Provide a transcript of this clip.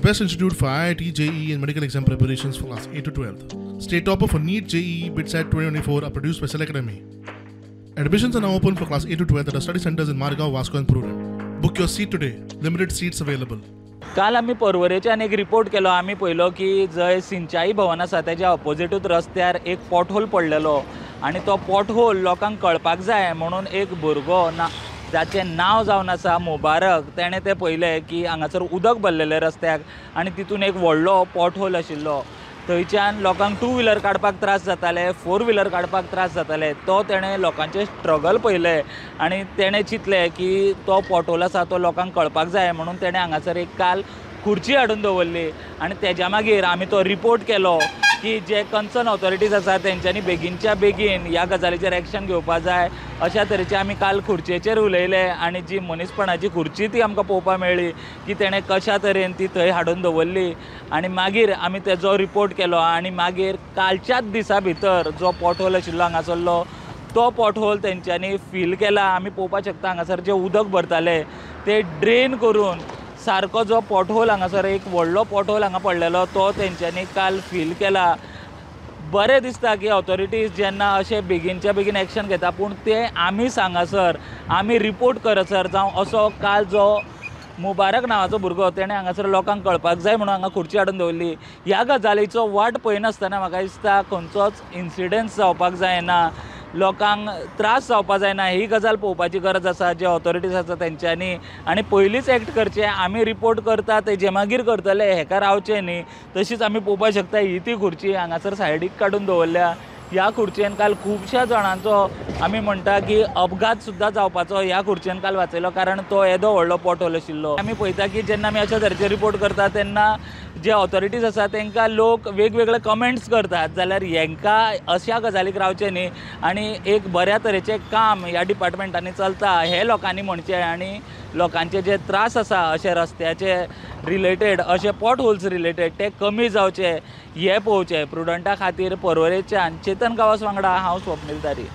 best institute for IIT, JEE and medical exam preparations for class 8 to 12. State topper for NEET, JEE, BITSAT 2024 are produced by Cell Academy. Admissions are now open for class 8 to 12 at our study centers in Margao, Vasco and Porvorim. Book your seat today. Limited seats available. काल आमी पर्वरेच्यान एक report केलो. आमी पळयलो की जंय सिंचाई भवन आसा तेज्या ऑपोजिटूच रस्त्यार एक पोटहोल पडलेलो आनी तो पोटहोल लोकांक कळपाक जाय म्हणून एक भुरगो ना जाचें नांव जावन आसा मुबारक, तेणें तें पळयलें की हांगासर उदक भरलेलें रस्त्याक आनी तितून एक व्हडलो पोटहोल आशिल्लो. थंयच्यान लोकांक टू व्हिलर काडपाक त्रास जाताले, फोर व्हिलर काडपाक त्रास जाताले. तो तेणें लोकांचें स्ट्रगल पळयलें आनी तेणें चिंतलें की तो पोटहोल आसा तो लोकांक कळपाक जाय म्हणून तेणें हांगासर एक काल खुर्ची हाडून दवरली आनी तेज्या मागीर आमी तो रिपोर्ट केलो की जे कन्सर्न ऑथॉरिटीज आसा तेंच्यांनी बेगीनच्या बेगीन ह्या गजालीचेर एक्शन घेवपा जाय. अशा तरेचे आमी काल खुर्चेचेर उलयले आनी जी मनीसपणाची खुर्ची ती आमकां पळोवपाक मेळ्ळी की तेणें कशा तरेन ती थंय हाडून दवरली आनी मागीर आमी तेजो रिपोर्ट केलो आनी मागीर कालच्याच दिसा भितर जो पोटहोल आशिल्लो हांगासरलो तो पोटहोल तेंच्यांनी फील केला. आमी पळोवपाक शकता हांगासर जें उदक भरताले ते ड्रेन करून सारको जो पोटहोल हांगासर एक व्हडलो पोटहोल हांगा पडलेलो तो तेंच्यांनी काल फील केला. बरें दिसता की ऑथॉरिटीज जेन्ना अशें बेगीनच्या बेगीन एक्शन घेता, पूण तें आमी सांगासर आमी रिपोर्ट करसर जावं असो काल जो मुबारक नांवाचो भुरगो तेणें हांगासर लोकांक कळपाक जाय म्हणून हांगा खुर्ची हाडून दवरली. ह्या गजालीचो वाट पळयनासतना म्हाका दिसता खंयचोच इन्सिडंट्स जावपाक जायना, लोकांक त्रास जावपा जायना ही गजाल पळोवपाची गरज आसा. जे ऑथॉरिटीज आसा तेंच्यांनी आनी पयलींच एक्ट करचें. आमी रिपोर्ट करता तेजे मागीर करतले हेका रावचें न्ही. तशीच आमी पळोवपाक शकता ही ती खुर्ची हांगासर सायडीक काडून दवरल्या. ह्या खुर्चेन काल खुबश्या जाणांचो आमी म्हणटा की अपघात सुद्दां जावपाचो ह्या खुर्चेन काल वाचयलो, कारण तो येदो व्हडलो पोटहोल आशिल्लो. आमी पळयता की जेन्ना आमी अशा तरेचे रिपोर्ट करता तेन्ना जे ऑथॉरिटीज आसा तांकां लोक वेगवेगळे कमेंट्स करतात, जाल्यार हेंकां अशा गजालीक रावचें न्ही आनी एक बऱ्या तरेचें काम ह्या डिपार्टमेंटांनी चलता हें लोकांनी म्हणचें आनी लोकांचे जे त्रास आसा अशे रस्त्याचे रिलेटेड अशे पोट होल्स रिलेटेड ते कमी जावचे हें पळोवचें. प्रुडंटा खातीर पर्वरेच्यान चेतन गांवस वांगडा हांव स्वप्नील तारी.